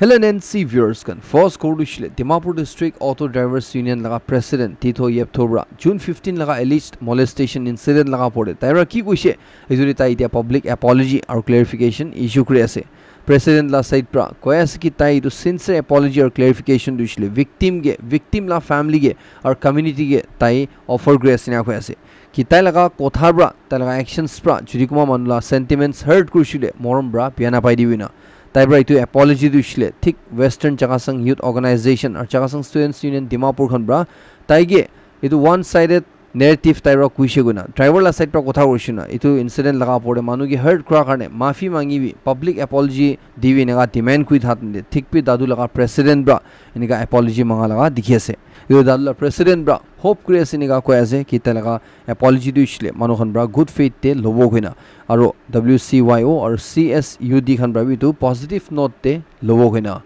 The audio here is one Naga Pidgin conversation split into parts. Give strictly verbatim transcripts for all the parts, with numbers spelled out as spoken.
Hello N N C viewers khan, first khobor tu hoishe le Dimapur District Auto Drivers Union laga President Tito Yeptho para June fifteen laga alleged molestation incident laga opor te tai para ki koishe, etu te tai etia public apology aru clarification issue kuri ase. President la side para koi ase ki tai etu sincere apology aru clarification tu hoishe le victim ke, victim la family ke aru community ke tai offer kuri ase ena koi ase. Ki tai laga kotha para, tai laga actions para jodi kunba manu la sentiments hurt kurishe le morom para biya napai dibi na. Tai para etu apology tu hoishe le thik Western Chakhesang Youth Organization aru Chakhesang Students Union Dimapur khan para tai ke etu one sided narrative tai para koishe koina, driver la side para kotha koishe na, etu incident laga opor te manu ke hurt kura karne mafi mangi bi, public apology dibi eneka demand kuri thakte thik bi dadu laga president para eneka apology manga laga dikhi ase. Etu dadu la president para hope kuri ase eneka koi ase ki tai laga apology tu hoishe le manu khan para good faith te lobo koina, aru W C Y O aru C S U D khan para bi etu positive note te lobo koina.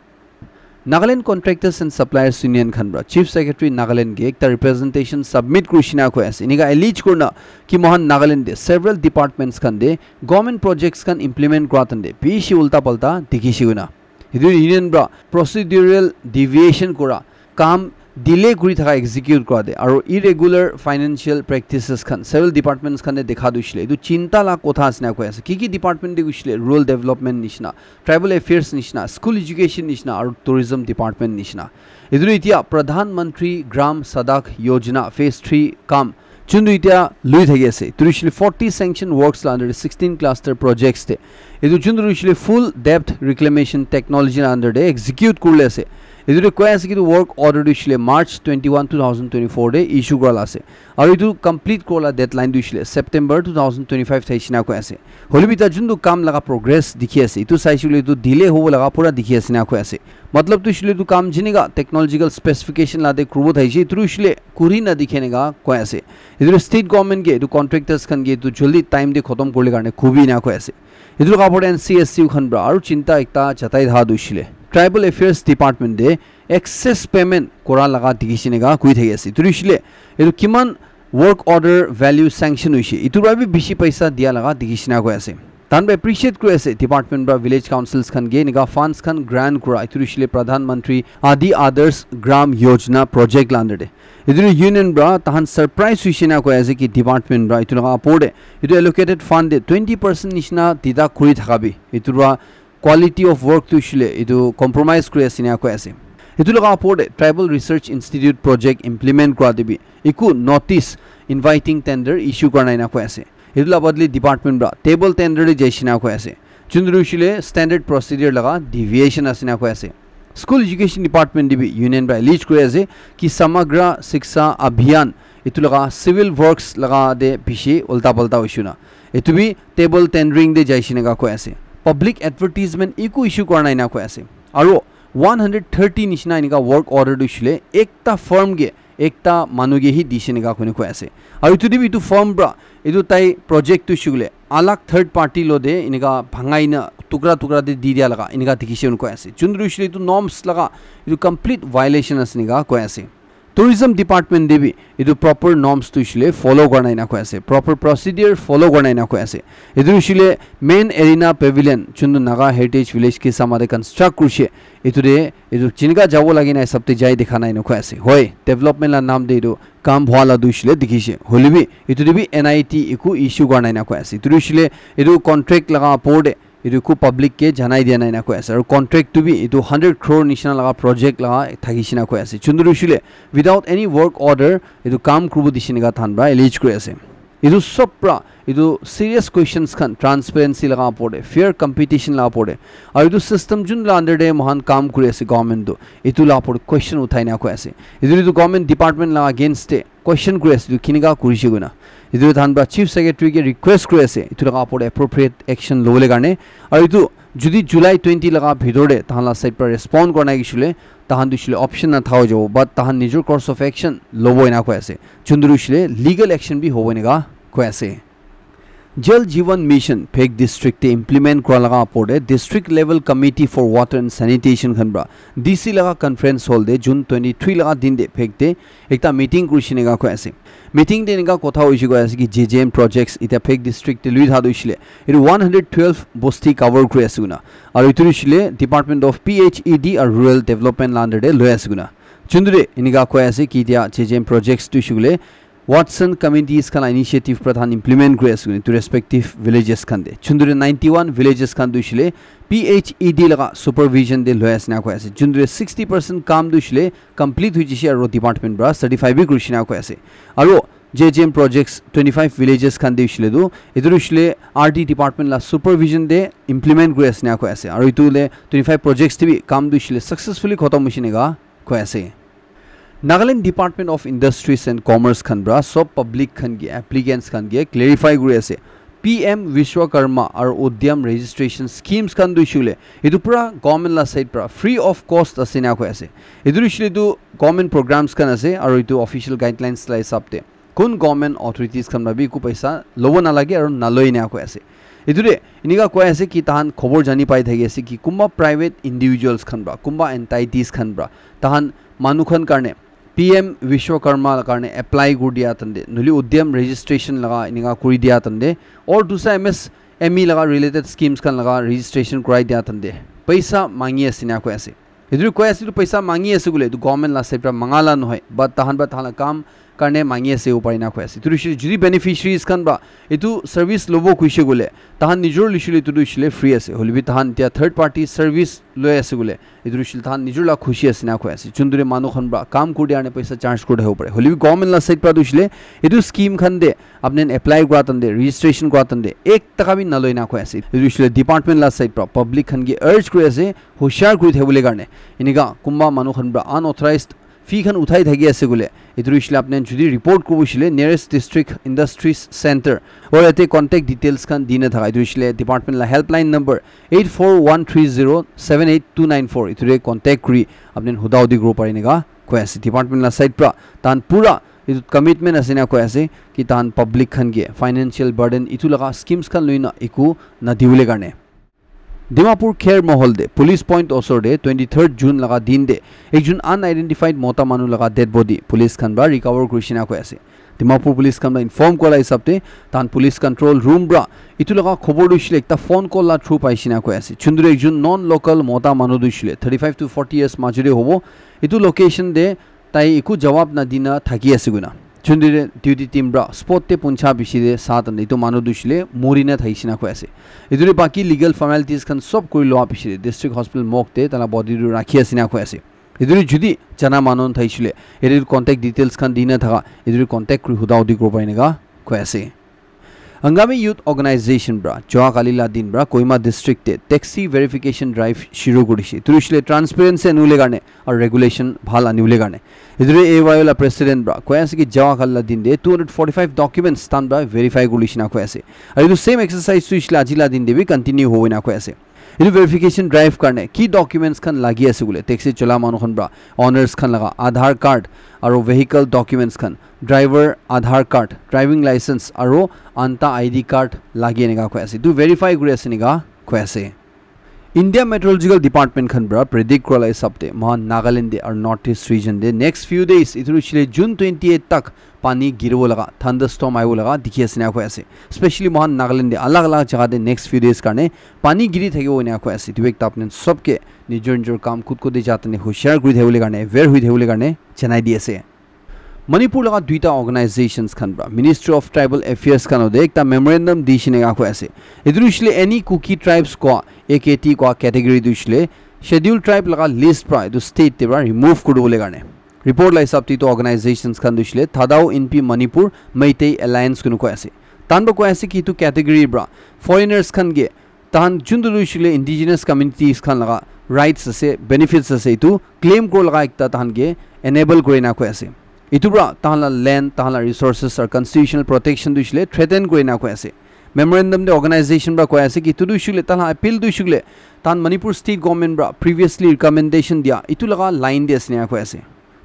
Nagaland Contractors and Suppliers Union khan para Chief Secretary Nagaland ke ekta representation submit kurishe na koi ase. Eneka allege kurina ki mohan Nagaland te several departments khan te government projects khan implement kura tante bishi ulta palta dikhishe koina. Etu union para procedural deviation kura, kam delay kuri thaka execute kura te aru irregular financial practices khan several departments khan te dekha tu hoishe le etu chinta la kotha ase ena koi ase. Ki ki department te hoishe le rural development nishina, tribal affairs nishina, school education nishina aru tourism department nishina. Etu tu etia Pradhan Mantri Gram Sadak Yojana phase three kam chundu etia lui thaki ase. Etu tu hoishe le forty sanction works la under te sixteen cluster projects te. Etu chundu tu hoishe le full depth reclamation technology la under te execute kurle ase. Etu tu koi ase ki etu work order tu hoishe le March twenty-one, two thousand twenty-four te issue kura la ase. Aru etu complete kura la deadline tu hoishe le September two thousand twenty-five thaishe na koi ase. Hoilebi ta chundu kam laga progress dikhi ase. Etu saishe le etu delay hobo laga pura dikhi ase na koi ase. Matlab tu hoishe le etu kam jineka technological specification la te kuribo thaishe, etu tu hoishe le kuri na dikhe eneka koi ase. Etu tu state government ke etu contractors khan ke etu jaldi time te khotom kurle karne kobi ena koi ase. Etu laga opor te N C S U khan para aru chinta ekta jatai thakia tu hoishe le tribal affairs department te excess payment kura laga dikhishe eneka koi thaki ase. Etu tu hoishe le etu kiman work order value sanction hoishe, etu para bi bishi paisa dia laga dikhishe ena koi ase. Tahan bi appreciate kuri ase department para village councils khan ke eneka funds khan grant kura, etu tu hoishe le Pradhan Mantri Adi Adarsh Gram Yojana project la under te. Etu tu union para tahan surprise hoishe ena koi ase ki department para etu laga opor te etu allocated fund te twenty percent nishina dida kuri thaka bi etu para quality of work tu hoishe le etu compromise kuri ase ena koi ase. Etu laga opor te Tribal Research Institute project implement kura te bi eku notice inviting tender issue kura nai ena koi ase. Etu la badle department para table tender te jaishe ena koi ase. Chundu tu hoishe le standard procedure laga deviation ase ena koi ase. School education department te bi union para allege kuri ase ki Samagra Shiksha Abhiyan etu laga civil works laga te bishi ulta palta hoishe na. Etu bi table tendering te jaishe eneka koi ase. Public advertisement eku issue kura nai ena koi ase. Aru one hundred thirty nishina eneka work order tu hoishe le ekta firm ke, ekta manu ke hi dishe eneka koi ase. Aru etu te bi etu firm para etu tai project tu hoishe le alag third party lo te eneka bhangai na tukra tukra te di dia laga eneka dikhishe koi ase. Chundu tu hoishe le etu norms laga etu complete violation ase eneka koi ase. Tourism department te bi etu proper norms tu hoishe le follow kura nai ena koi ase, proper procedure follow kura nai ena koi ase. Etu tu hoishe le main arena pavilion chundu Naga Heritage Village Kisama te construct kurishe, etu te etu jineka jabo lage na hisab te jai dikha nai ena koi ase. Hoi, development la naam te etu kam hua la tu hoishe le dikhishe. Hoilebi etu te bi N I T eku issue kura nai ena koi ase. Etu tu hoishe le etu contract laga opor te etu eku public ke janai dia nai ena koi ase. Aru contract tu bi etu hundred crore nishina laga project laga thakishe ena koi ase. Chundu tu hoishe le without any work order etu kam kuribo dishe eneka tahan para allege kuri ase. Etu sob para etu serious questions khan transparency laga opor te, fair competition laga opor te, aru etu system chundu la under te mohan kam kuri ase government tu, etu la opor te question uthai ena koi ase. Etu tu government department laga against te question kuri ase etu kineka kurishe koina. Etu tahan para chief secretary ke request kuri ase etu laga opor te appropriate action lobole karne. Aru etu jodi July twenty laga bhitor te tahan la side para respond kura nai hoishe le tahan tu hoishe le option na thaka jabo, but tahan nijor course of action lobo ena koi ase. Chundu tu hoishe le legal action bi hobo eneka koi ase. Jal Jeevan Mission Phek District te implement kura laga opor te District Level Committee for Water and Sanitation khan pra D C laga conference hall te June twenty-three laga din te Phek te ekta meeting kurishe neka koi ase. Meeting te eneka kotha hoishe koi ase ki J J M projects itya Phek District te lui tha tu hoishile, etu one hundred twelve bosti cover kuri ase koina. Aru etu hoishile Department of P H E D aru Rural Development la under te loi ase koina. Chundure eneka koi ase ki itya J J M projects tu hoishe koile Watson communities khan la initiative pra tahan implement kuri ase koina etu respective villages khan te. Chundure ninety-one villages khan tu hoishile P H E D laga supervision te loi ase na koi ase. Chundure sixty percent kam tu hoishile complete hoi jishe aru department pra certify bi kurishe na koi ase. Aru J J M projects twenty-five villages khan te hoishile tu, etu hoishile R D department la supervision te implement kuri ase na koi ase. Aru etu le twenty-five projects te bi kam tu hoishile successfully khotom hoishe neka koi ase. Nagaland Department of Industries and Commerce khan pra sob public khan ke, applicants khan ke clarify kuri ase. P M Vishwakarma aru Udyam registration schemes khan tu hoishile, etu pura government la side pra free of cost ase na koi ase. Etu hoishile tu government programs khan ase aru etu official guidelines la hisab te kun government authorities khan pra bi eku paisa lobo nalage aru naloi na koi ase. Etu te eneka koi ase ki tahan khobor jani pai thaki ase ki kumba private individuals khan pra, kumba entities khan pra, tahan manu khan karne P M Vishwakarma la karne apply kuri dia tande, nuli Udyam registration laga eneka kuri dia tande, or dusa M S M E laga related schemes khan laga registration kurai dia tande, paisa mangi ase na koi ase. Etu koi ase tu paisa mangi ase koile etu government la side pra manga la nohoi, but tahan pra tahan la kam karne mangi ase upar ena koi ase. Etu hoishile jodi beneficiaries khan pra etu service lobo kuishe koile tahan nijor loishile etu tu hoishile free ase. Hoilebi tahan etia third party service loi ase koile etu hoishile tahan nijor la khushi ase na koi ase. Chundure manu khan pra kam kuri dia karne paisa charge kuri thakibo pare. Hoilebi government la side pra tu hoishile etu scheme khan te apni khan apply kura tande, registration kura tande ek taka bi naloi na koi ase. Etu hoishile department la side pra public khan ke urge kuri ase, hushar kuri thakibole karne. Eneka kumba manu khan pra unauthorized fee khan uthai thaki ase koile, etu hoishile apni khan jodi report kuribo hoishile nearest district industries center or yate contact details khan dina thaka, etu hoishile department la helpline number eight four one three zero seven eight two nine four, etu te contact kuri apni khan huda hudi kuribo pare eneka koi ase. Department la side pra tahan pura etu commitment ase na koi ase ki tahan public khan ke financial burden etu laga schemes khan loi na eku nadibole karne. Dimapur Kher Mohol te, Police Point osor te, twenty-third June laga din te, ekjon unidentified mota manu laga dead body police khan pra recover kurishe na koi ase. Dimapur police khan pra inform kura la hisab te, tahan police control room pra etu laga khobor tu hoishile ekta phone call la through paishe na koi ase. Chundure ekjon non-local mota manu tu hoishile thirty-five to forty years majo te hobo. Etu location te tai eku jawab nadina thaki ase koina. Chundure duty team pra spot te puncha bishi te sa tande etu manu tu hoishile muri na thakishe na koi ase. Etu te baki legal formalities khan sob kuri loa bishi te district hospital morgue te taila body tu rakhi ase na koi ase. Etu te jodi jana manu thakishe koile, etu contact details khan dina thaka, etu te contact kuri huda hudi kuribo pare eneka koi ase. Angami Youth Organization pra joa kali la din pra Kohima district te taxi verification drive shuru kurishe. Etu hoishile transparency anibole karne aru regulation bhal anibole karne. Etu te A Y O la president pra koi ase ki joa kali la din te two hundred forty-five documents tahan pra verify kurishe na koi ase. Aru etu same exercise tu hoishile aji la din te bi continue hobo na koi ase. Etu verification drive karne ki documents khan lagi ase koile taxi chola manu khan pra owners khan laga Aadhaar card aru vehicle documents khan, driver Aadhaar card, driving license aru anta I D card lagi eneka koi ase. Etu verify kuri ase eneka koi ase. India Meteorological Department khan pra predict kura la hisab te mohan Nagaland te aru North East region te next few days, etu hoishile June twenty-eight tak pani giribo laga, thunderstorm ahibo laga dikhi ase na koi ase. Especially mohan Nagaland te alag alag jaga te next few days karne pani giri thakibo ena koi ase. Etu ekta apni khan sob ke nijor nijor kam kut kut te ja tane hushar kuri thakibole karne, aware hoi thakibole karne janai di ase. Manipur laga duita organizations khan pra Ministry of Tribal Affairs khan ode ekta memorandum dishe eneka koi ase. Etu hoishile any Kuki tribes koi A K T koi category tu hoishile schedule tribe laga list pra etu state te pra remove kuri dibole karne. Report la hisab te etu organizations khan tu hoishile Thadou Inpi Manipur Meitei Alliance koi kena koi ase. Tahan pra koi ase ki etu category pra foreigners khan ke tahan juntu tu hoishile indigenous communities khan laga rights ase, benefits ase, etu claim kura laga ekta tahan ke enable kuri na koi ase. Etu pra tahan la land, tahan la resources aru constitutional protection tu hoishile threaten kuri na koi ase. Memorandum te organization pra koi ase ki etu tu hoishile tahan la appeal tu hoishile tahan Manipur state government pra previously recommendation dia etu laga line te ase ena koi ase.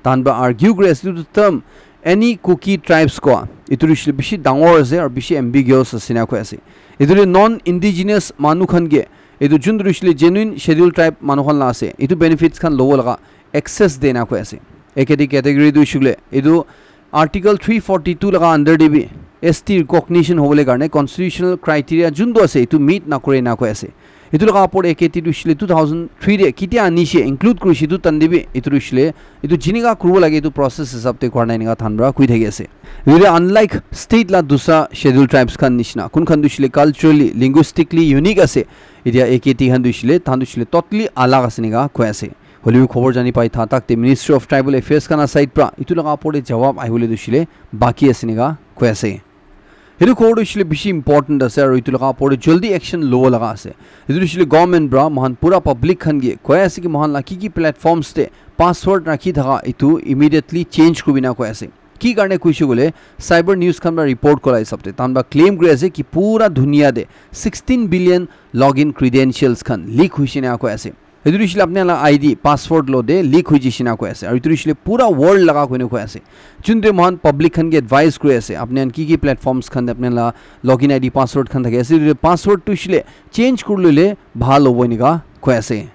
Tahan pra argue kuri ase etu term Any Kuki tribes koa, etu tu hoishe le bishi dangor ase aru bishi ambiguous ase ena koi ase. Etu tu non indigenous manu khan ke, etu juntu tu hoishe le genuine schedule tribe manu khan la ase, etu benefits khan lobo laga access de ena koi ase. A K T category tu hoishe le, etu Article three forty-two laga under de bi S T recognition hobole karne constitutional criteria juntu ase, etu meet na kore ena koi ase. Etu laga opor te A K T tu hoishe le two thousand three te kitia anishe, include kurishe, etu tande bi etu tu hoishe le, etu jinika kuribo lage, etu process hisab te kora nai ena koi than para koi thaki ase. Etu tu unlike state la dusra schedule tribes khan nishina, kun khan tu hoishe le culturally, linguistically unique ase, etia A K T khan tu hoishe le, than tu hoishe le totally alag ase ena koi ase. Hoilebi khobor jani pai tha tak te Ministry of Tribal Affairs khan la side pra etu laga opor te jawab ahibole tu hoishe le baki ase ena koi ase. Etu khobor tu hoishe le bishi important ase aru etu laga opor te jaldi action lobo laga ase. Etu tu hoishe le government pra mohan pura public khan ke koi ase ki mohan la ki ki platforms te password rakhi thaka etu immediately change kuribi ena koi ase. Ki karne koishe koile, cyber news khan pra report kora hisab te, tahan pra claim kuri ase ki pura dunia te sixteen billion login credentials khan leak hoishe ena koi ase. Etu tu hoishe le apni la I D, password lo te leak hoi jaishe ena koi ase. Aru etu tu hoishe le pura world laga koine koi ase. Juntu mohan public khan ke advice kuri ase, apni khan ki ki platforms khan te apni la login I D, password khan thaki ase, etu tu password tu hoishe le change kuri lole bhal hobo ena koi ase.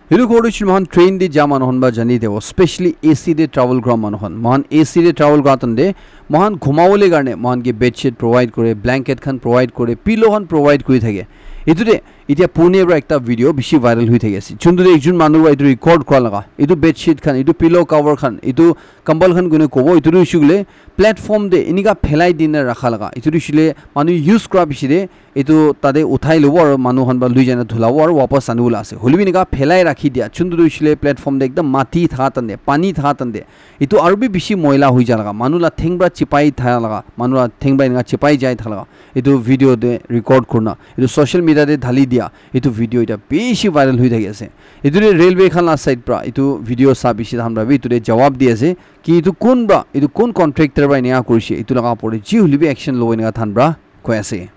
Etu khobor tu hoishe le mohan train te ja manu khan pra jani dibo, specially A C te travel kura manu khan. Mohan A C te travel kura tande, mohan ghumabole karne mohan ke bedsheet provide kore, blanket khan provide kore, pillow khan provide kuri thake. Etu te etia Pune pra ekta video bishi viral hoi thaki ase. Juntu te ekjon manu pra etu record kura laga, etu bedsheet khan, etu pillow cover khan, etu kambal khan koine kobo, etu tu hoishe koile platform te enika phelai dina rakha laga. Etu tu hoishe le manu use kura piche te etu tate uthai lobo aru manu khan pra lui jai na dhulabo aru wapas anibo la ase. Hoilebi enika phelai rakhi dia, juntu tu hoishe le platform te ekdum mati thaka tande, pani thaka tande, etu aru bi bishi moila hoi ja laga, manu la theng pra chipai tha laga, manu la theng pra enika chipai jai tha laga, etu video te record kurina, etu social media te dhali dia, etu video eta bishi viral hoi thaki ase. Etu te railway khan la side pra etu video sa piche tahan pra bi etu te jawab di ase ki etu kun pra, etu kun contractor pra enika kurishe, etu laga opor te ji hoilebi action lobo enika tahan pra koi ase.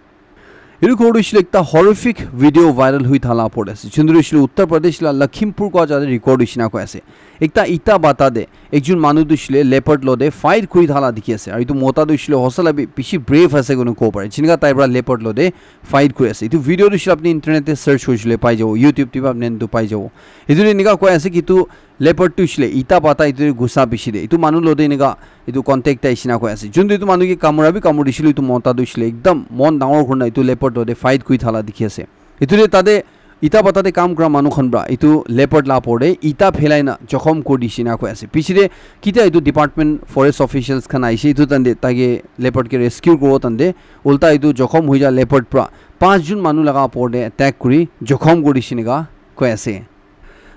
Etu khobor tu hoishe le ekta horrific video viral hoi thala opor te ase. Juntu tu hoishe le Uttar Pradesh la Lakhimpur kua jaga te record hoishe ena koi ase. Ekta ita bata te ekjon manu tu hoishe le leopard lo te fight kuri thala dikhi ase. Aru etu mota tu hoishe le hosa la bi bishi brave ase koine kobo pare. Jinika tai pra leopard lo te fight kuri ase. Etu video tu hoishe le apni internet te search kurishe le pai jabo, YouTube te bi apni khan etu pai jabo. Etu te enika koi ase ki etu leopard tu hoishe le ita bata etu te ghusa piche te etu manu lo te enika etu contact te aishe ena koi ase. Juntu etu manu ke kamura bi kamuri dishe le etu mota tu hoishe le ekdum mon dangor kurina etu leopard lo te fight kuri thala dikhi ase. Etu te tate ita bata te kam kura manu khan pra etu leopard la opor te ita phelai na jokhom kuri dishe ena koi ase. Piche te kitia etu department forest officials khan aishe, etu tande tai ke leopard ke rescue kuribo tande ulta etu jokhom hoi ja leopard pra panch jon manu laga opor te attack kuri jokhom kuri dishe ena koi ase.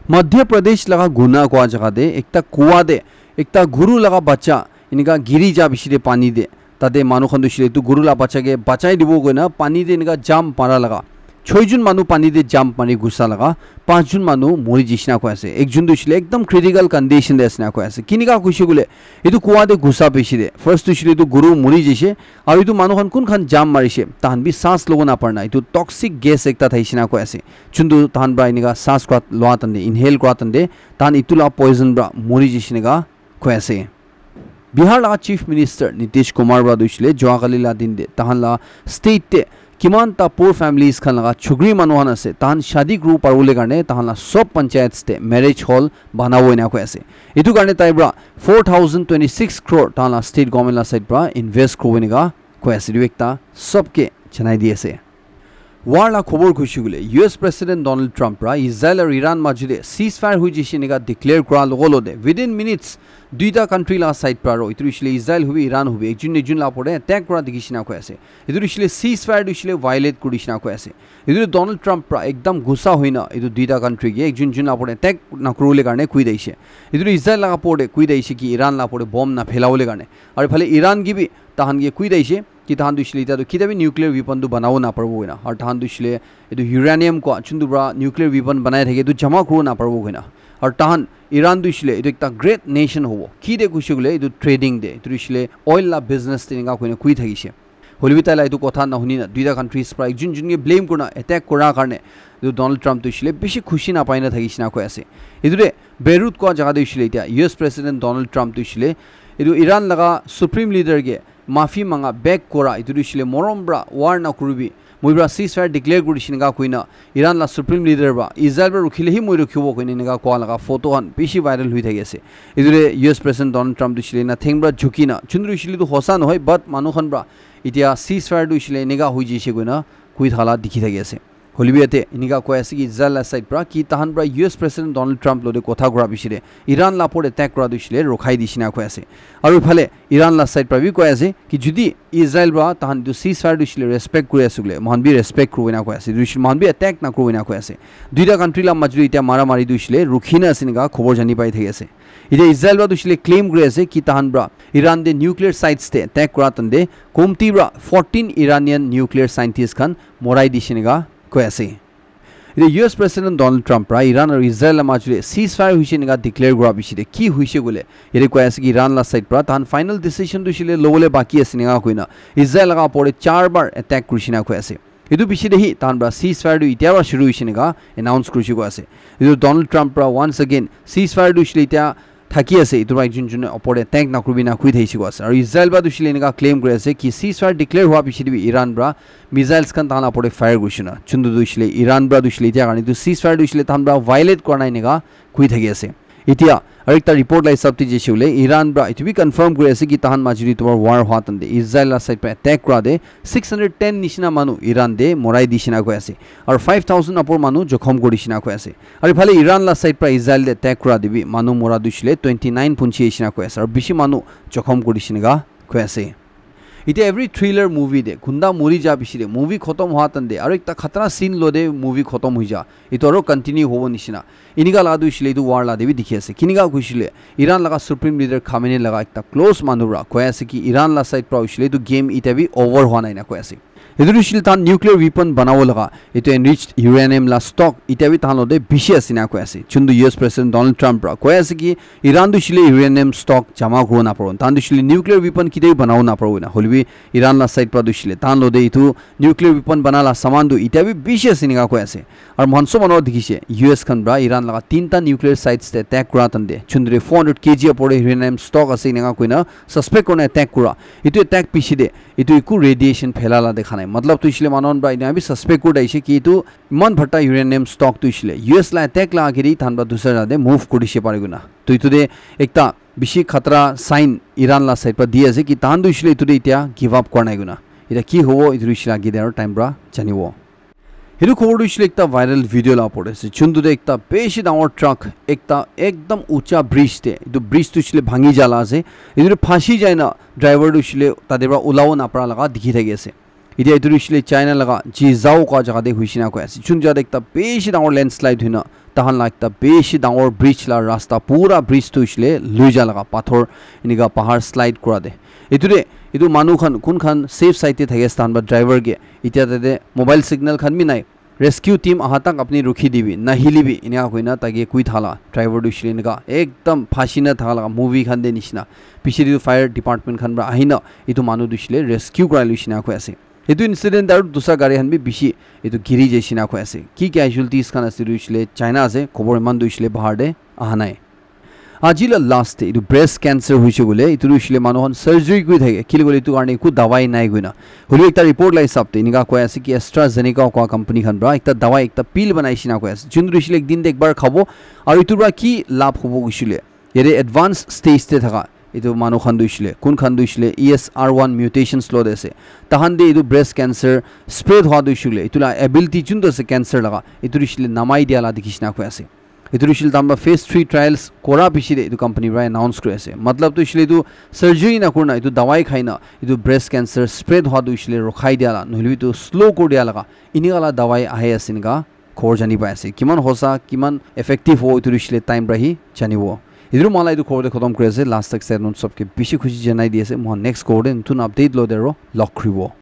Madhya Pradesh laga Guna kua jaga te ekta kua te ekta guru laga bacha enika giri ja piche te pani te, tate manu khan tu hoishe le etu guru la bacha ke bachai dibo koina pani te enika jump mara laga, choi jon manu pani te jump mari ghusa laga, panch jon manu mori jaishe ena koi ase. Ekjon tu hoishe le ekdum critical condition te ase ena koi ase. Kinika koishe koile etu kua te ghusa piche te first tu hoishe le etu guru mori jaishe, aru etu manu khan kun khan jump marishe, tahan bi saas lobo na parna, etu toxic gas ekta thaishe ena koi ase. Juntu tahan pra enika saas kura lua tande, inhale kura tande, tahan etu la poison pra mori jaishe ena koi ase. Bihar laga Chief Minister Nitish Kumar pra tu hoishe le jua kali la din te tahan la state te kiman ta poor families khan laga chukri manu khan ase, tahan shadi kuribo paribole karne tahan la sob panchayats te marriage hall banabo ena koi ase. Etu karne tai pra four thousand twenty six crore tahan la state government la side pra invest kuribo ena koi ase. Etu ekta sob ke janai di ase. War la khobor koishe koile, U S President Donald Trump pra Israel aru Iran majo te ceasefire hoi jaishe enika declare kura logo lote within minutes duita country la side pra aru etu hoishe le Israel hobi Iran hobi ekjon ekjon la opor te attack kura dikhi shina koi ase. Etu hoishe le ceasefire tu hoishe le violate kuri shina koi ase. Etu Donald Trump pra ekdam gussa hoina etu duita country ke ekjon ekjon la opor te attack na kuribole karne koi daishe. Etu Israel la opor te koi daishe ki Iran la opor te bomb na phelabole karne. Aru phale Iran ke bi tahan ke koi daishe ki tahan tu hoishe le etia tu ketia bi nuclear weapon tu banabo naparibo koina. Aru tahan tu hoishe le etu uranium kua juntu pra nuclear weapon banai thake etu jama kuribo naparibo koina. Aru tahan Iran tu hoishe le etu ekta great nation hobo. Ki te koishe koile etu trading te, etu hoishe le oil la business te enika koina koi thakishe. Hoilebi tai la etu kotha nahuni na duita countries pra ekjon ekjon ke blame kurina attack kura karne etu Donald Trump tu hoishe le bishi khushi napai na thakishe na koi ase. Etu te Beirut kua jaga te hoishe le etia U S President Donald Trump tu hoishe le Etu Iran laga supreme leader ke maafi manga beg kora, etu tu hoishe le morom pra war na kuribi, moi pra ceasefire declare kuri dishi eneka koina Iran la supreme leader pra Israel pra rukhi le hi moi rukhibo koina eneka koa laga photo khan bishi viral hoi thaki ase. Etu te U S President Donald Trump tu hoishe le na theng pra jhuki na, chundru hoishe le tu hosa nohoi, but manu khan pra etia ceasefire tu hoishe le eneka hoi jaise koina koi thala dikhi thaki ase. Hoilebi yate enika koi ase ki Israel la side pra ki tahan pra U S President Donald Trump lode kotha kura bishi de Iran la opor attack kura tu hoishe le rokhai dishi na koi ase. Aru ephale Iran la side pra bi koi ase ki jodi Israel pra tahan tu ceasefire tu hoishe le respect kuri ase koile, mohan bi respect kuribo ena koi ase. Tu hoishe le mohan bi attack na kuribo ena koi ase. Duita country la majo de etia mara mari tu hoishe le rukhi na ase enika khobor jani pai thaki ase. Etia Israel pra tu hoishe le claim kuri ase ki tahan pra Iran de nuclear sites te attack kura tande komti pra fourteen Iranian nuclear scientist khan morai dishi enika koi ase. Etia U S President Donald Trump pra Iran aru Israel la majo de ceasefire hoishe enika declare kura bishi de ki hoishe koile, yate koi ase ki Iran la side pra tahan final decision tu hoishe le lobole baki ase enika koina Israel laga opor de char bar attack kurishi na koi ase. Etu bishi de hi tahan pra ceasefire tu etia pra shuru hoishe enika announce kurishi koi ase. Etu Donald Trump pra once again ceasefire tu hoishe le etia thaki ase, etu para ekjon jone opor te attack nakuribi na koi thakise koi ase. Aru Israel para tu hoishe le enika claim kuri ase ki ceasefire declare hua piche te bi Iran para missiles khan tahan la opor te fire kurishe na. Chuntu tu hoishe le Iran para tu hoishe le etia karne tu ceasefire tu hoishe le tahan para violate kura nai enika koi thaki ase. Etia aru ekta report la hisab te jaise hoile Iran para etu bi confirm kuri ase ki tahan majo te etu para war hua time te Israel la side para attack kura te six hundred ten nishina manu Iran te morai dishe na koi ase. Aru five thousand upor manu jokhom kuri dishe na koi ase. Aru ephale Iran la side pra Israel te attack kura te bi manu mora tu hoishe le twenty nine punchi ahishe na koi ase. Aru bishi manu jokhom kuri dishe enika koi ase. Etia every thriller movie te gunda mori ja piche te movie khotom hua time te aru ekta khatra scene lo te movie khotom hoi ja. Etu aru continue hobo nishina. Enika la tu hoishe le etu war la te bi dikhi ase. Kinika koishe le Iran laga supreme leader Khamenei laga ekta close manu pra koi ase ki Iran la side pra hoishe le etu game etia bi over hua nai na koi ase. Etu tu hoishe le tahan nuclear weapon banabo laga etu enriched uranium la stock etia bi tahan lo te bishi ase na koi ase. Chuntu U S President Donald Trump pra koi ase ki Iran tu hoishe le uranium stock jama kuribo na paribo. Tahan tu hoishe le nuclear weapon ketia bi banabo na paribo na. Hoilebi Iran la side pra tu hoishe le tahan lo te etu nuclear weapon bana la saman tu etia bi bishi ase enika koi ase. Aru moikhan sob manu dikhishe, U S khan pra Iran laga tinta nuclear sites te attack kura time te, chundri four hundred K G opor te uranium stock ase enika koina suspect kurina attack kura. Etu attack piche te, etu eku radiation phaila la dekha nai. Matlab tu hoishe le manu khan pra ena bi suspect kuri thakishe ki etu iman bhorta uranium stock tu hoishe le U S la attack la ageri tahan pra dusra jaga te move kuri dishe pare koina. To etu te ekta bishi khatra sign Iran la side pra di ase ki tahan tu hoishe le etu te etia give up kura nai koina. Etia ki hobo etu tu hoishe le ageri te aru time pra janibo. Etu khobor tu hoishe le ekta viral video la opor te ase. Chuntu te ekta bishi dangor truck, ekta ekdam ucha bridge te, etu bridge tu hoishe le bhangi ja la ase. Etu tu phashi jai na driver tu hoishe le tate pra ulabo na para laga dikhi thaki ase. Etia etu tu hoishe le China laga Zhezhou koa jaga te hoishe na koi ase. Chuntu jaga te ekta bishi dangor landslide hoina tahan la ekta bishi dangor bridge la rasta pura bridge tu hoishe le lui ja laga pathor enika bahar slide kura te. Etu te etu manu khan kun khan safe side te thaki ase tahan pra driver ke etia tate mobile signal khan bi nai. Rescue team aha tak apni rukhi dibi, nahili bi, enika koina taike koi thala, driver tu hoishe le enika ekdam phashi na thaka laga movie khan te nishina. Piche te tu fire department khan pra ahina etu manu tu hoishe le rescue kurai loishe na koi ase. Etu incident te aru dusra gari khan bi bishi etu giri jaishe na koi ase. Ki casualties khan ase tu hoishe le China ase, khobor eman tu hoishe le bahar te aha nai. Aji la last te etu breast cancer hoishe koile, etu tu hoishe le manu khan surgery kuri thake, kile koile etu karne eku dawai nai koina. Hoilebi ekta report la hisab te enika koi ase ki AstraZeneca koa company khan pra ekta dawai, ekta pill banai shina koi ase. Jun tu hoishe le ek din te ekbar khabo, aru etu pra ki labh hobo koishe le, yate advanced stage te thaka etu manu khan tu hoishe le, kun khan tu hoishe le E S R one mutations lo te ase. Tahan te etu breast cancer spread hua tu hoishe le, etu la ability jun tu ase cancer laga, etu tu hoishe le namai dia la dikhi shina koi ase. Etu tu hoishe le tahan pra phase three trials kora piche te etu company pra announce kuri ase. Matlab tu hoishe le etu surgery na kurina etu dawai khai na etu breast cancer spread hua tu hoishe le rokhai dia la, nohoilebi etu slow kuri dia laga enika la dawai ahi ase enika khobor jani pai ase. Kiman hosa, kiman effective hobo etu tu hoishe le time pra hi janibo. Etu tu moi la etu khobor te khotom kuri ase. Last tak side note sob ke bishi khushi janai di ase. Moi next khobor te notun update lo te aro log kuribo.